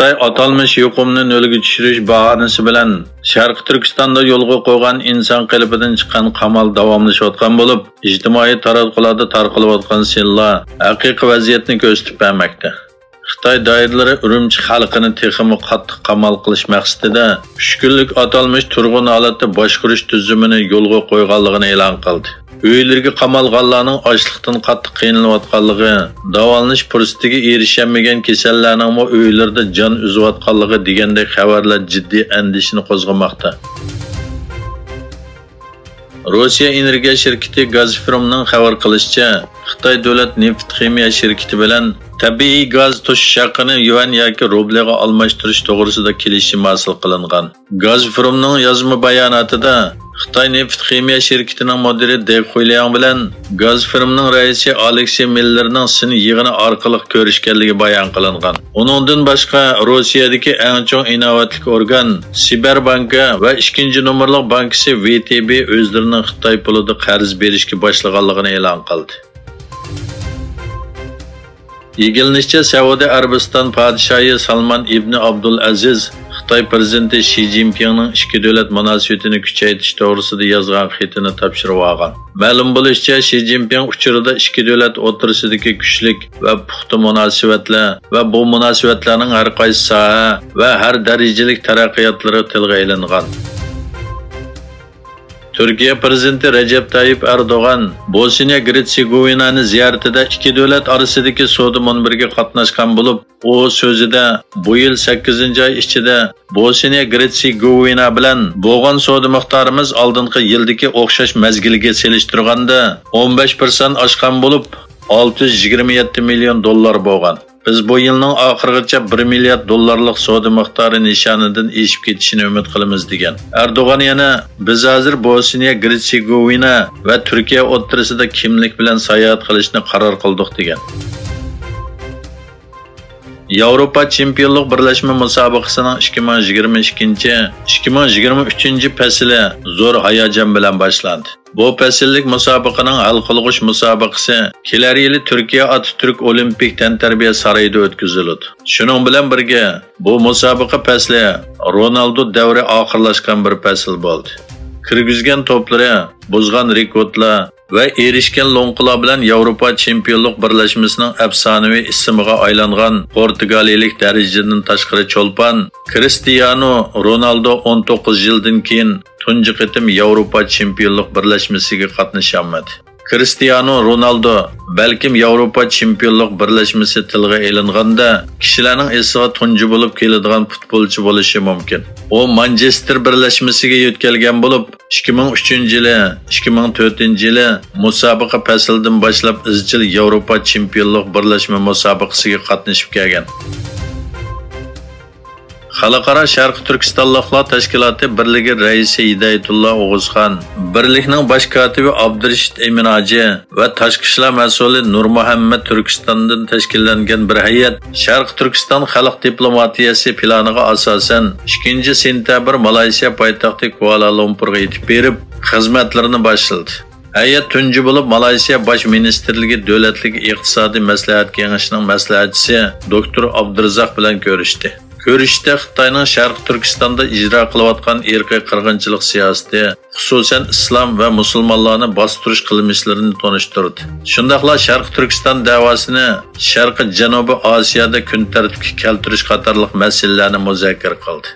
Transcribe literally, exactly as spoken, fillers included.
خىتاي ئاتالمىش يۇقۇمنى نۆلگە چۈشۈرۈش باھانىسى بىلەن شەرقىي تۈركىستاندا يولغا قويغان ئىنسان قېلىپىدىن چىققان قامال داۋاملىشىۋاتقان بولۇپ، ئىجتىمائىي تاراتقۇلاردا تارقىلىۋاتقان سىنلار ھەقىقىي ۋەزىيەتنى كۆرسىتىپ بەرمەكتە. خىتاي دائىرىلىرى ئۈرۈمچى خەلقىنى تېخىمۇ قاتتىق قامال قىلىش مەقسىتىدە، ئۈچ كۈنلۈك ئاتالمىش تۇرغۇن ھالەتتە باشقۇرۇش تۈزۈمىنى يولغا قويغانلىقىنى ئېلان قىلدى. ئۆيلىرىگە قامالغانلارنىڭ ئاچلىقتىن قاتتىق قىينىلىۋاتقانلىقى، داۋالىنىش پۇرسىتىگە ئېرىشەلمىگەن كېسەللەرنىڭمۇ ئۆيلىرىدە جان ئۈزۈۋاتقانلىقى دېگەندەك خەۋەرلەر جىددىي ئەندىشىنى قوزغىماقتا. روسىيە ئېنېرگىيە شىركىتى گازپرومنىڭ خەۋەر قىلىشىچە، خىتاي دۆلەت نېفىت خىمىيە شىركىتى بىلەن تەبىئىي گاز توشۇش ھەققىنى يۈەن ياكى روبلىغا ئالماشتۇرۇش توغرىسىدا كېلىشىم ھاسىل قىلىنغان. گازپرومنىڭ يازما باياناتىدا خىتاي نېفىت خىمىيە شىركىتىنىڭ مۇدىرى دې خۇيلياڭ بىلەن گازپرومنىڭ رەئىسى ئالېكسېي مىللېرنىڭ سىن يىغىنى ئارقىلىق كۆرۈشكەنلىكى بايان قىلىنغان. ئۇنىڭدىن باشقا، روسىيەدىكى ئەڭ چوڭ ئىناۋەتلىك ئورگان سىبېربانكا ۋە ئىككىنچى نومۇرلۇق بانكىسى ۋې تې بې ئۆزلىرىنىڭ خىتاي پۇلىدا قەرز بېرىشكە باشلىغانلىقىنى ئېلان قىلدى. ئىگىلىنىشىچە، سەئۇدى ئەرەبىستان پادىشاھى سالمان ئىبنى ئابدۇلئەزىز خىتاي پىرېزىدېنتى شى جىنپىڭنىڭ ئىككى دۆلەت مۇناسىۋىتىنى كۈچەيتىش توغرىسىدا يازغان خېتىنى تاپشۇرۇۋالغان. مەلۇم بولۇشىچە، شى جىنپىڭ ئۇچۇرىدا ئىككى دۆلەت ئوتتۇرىسىدىكى كۈچلۈك ۋە پۇختا مۇناسىۋەتلەر ۋە بۇ مۇناسىۋەتلەرنىڭ ھەر قايسى ساھە ۋە ھەر دەرىجىلىك تەرەققىياتلىرى تىلغا ئېلىنغان. تۈركىيە پىرېزىدېنتى رەجەپ تايىپ ئەردوغان بوسنىيە گېرتسېگوۋىنانى زىيارىتىدە ئىككى دۆلەت ئارىسىدىكى سودا مۇنبىرىگە قاتناشقان بولۇپ، ئۇ سۆزىدە، بۇ يىل سەككىزىنچى ئاي ئىچىدە بوسنىيە گېرتسېگوۋىنا بىلەن بولغان سودا مىقدارىمىز ئالدىنقى يىلدىكى ئوخشاش مەزگىلگە سېلىشتۇرغاندا ئون بەش پىرسەنت ئاشقان بولۇپ، ئالتە يۈز يىگىرمە يەتتە مىليون دوللار بولغان. بىز بۇ يىلنىڭ ئاخىرىغىچە بىر مىليارد دوللارلىق سودا مىقدارى نىشانىدىن ئېشىپ كېتىشىنى ئۈمىد قىلىمىز، دېگەن. ئەردوغان يەنە، بىز ھازىر بوسنىيە گېرتسېگوۋىنا ۋە تۈركىيە ئوتتۇرىسىدا كىملىك بىلەن ساياھەت قىلىشنى قارار قىلدۇق، دېگەن. ياۋروپا چېمپىيونلۇق بىرلەشمە مۇسابىقىسىنىڭ ئىككى مىڭ يىگىرمە ئىككىنچى، ئىككى مىڭ يىگىرمە ئۈچىنچى پەسلى زور ھاياجان بىلەن باشلاندى. بۇ پەسىللىك مۇسابىقىنىڭ ھەل قىلغۇچ مۇسابىقىسى كېلەر يىلى تۈركىيە ئاتاتۈرك ئولىمپىك تەنتەربىيە سارىيىدا ئۆتكۈزۈلىدۇ. شۇنىڭ بىلەن بىرگە، بۇ مۇسابىقە پەسلى رونالدو دەۋرى ئاخىرلاشقان بىر پەسىل بولدى. كىرگۈزگەن توپلىرى، بۇزغان رېكورتلار ۋە ئېرىشكەن لوڭقىلار بىلەن ياۋروپا چېمپىيونلۇق بىرلەشمىسىنىڭ ئەپسانىۋى ئىسمىغا ئايلانغان پورتۇگالىيىلىك دەرىجىدىن تاشقىرى چولپان كرىستىيانو رونالدو ئون توققۇز يىلدىن كېيىن تۇنجى قېتىم ياۋروپا چېمپىيونلۇق بىرلەشمىسىگە قاتنىشالمىدى. كرىستىيانو رونالدو بەلكىم ياۋروپا چېمپىيونلۇق بىرلەشمىسى تىلغا ئېلىنغاندا كىشىلەرنىڭ ئېسىغا تۇنجى بولۇپ كېلىدىغان پۇتبولچى بولۇشى مۇمكىن. ئۇ مانچېستېر بىرلەشمىسىگە يۆتكەلگەن بولۇپ، ئىككى مىڭ ئۈچىنچى يىلى، ئىككى مىڭ تۆتىنچى يىلى مۇسابىقە پەسلىدىن باشلاپ ئىزچىل ياۋروپا چېمپىيونلۇق بىرلەشمە مۇسابىقىسىگە قاتنىشىپ كەلگەن. خەلقئارا شەرقىي تۈركىستانلىقلار تەشكىلاتى بىرلىكى رەئىسى ھىدايەتۇللا ئوغۇزخان، بىرلىكنىڭ باش كاتىپى ئابدۇرېشىت ئىمىنھاجى ۋە تاشقى ئىشلار مەسئۇلى نۇرمۇھەممەت تۈركىستاندىن تەشكىللەنگەن بىر ھەيئەت شەرقىي تۈركىستان خەلق دىپلوماتىيەسى پىلانىغا ئاساسەن، ئىككىنچى سېنتەبىر مالايسىيا پايتەختى كۇئالالۇمپۇرغا يېتىپ بېرىپ، خىزمەتلىرىنى باشلىدى. ھەيئەت تۇنجى بولۇپ مالايسىيا باش مىنىستىرلىكى دۆلەتلىك ئىقتىسادىي مەسلىھەت كېڭىشىنىڭ مەسلىھەتچىسى دوكتور ئابدۇرزاق بىلەن كۆرۈشتى. كۆرۈشۈشتە خىتاينىڭ شەرقىي تۈركىستاندا ئىجرا قىلىۋاتقان ئىرقىي قىرغىنچىلىق سىياسىتى، خۇسۇسەن ئىسلام ۋە مۇسۇلمانلارنى باستۇرۇش قىلمىشلىرىنى تونۇشتۇردى. شۇنداقلا شەرقىي تۈركىستان دەۋاسىنى شەرقىي جەنۇبىي ئاسىيادا كۈن تەرتىپكە كەلتۈرۈش قاتارلىق مەسىلىلەرنى مۇزاكىرە قىلدى.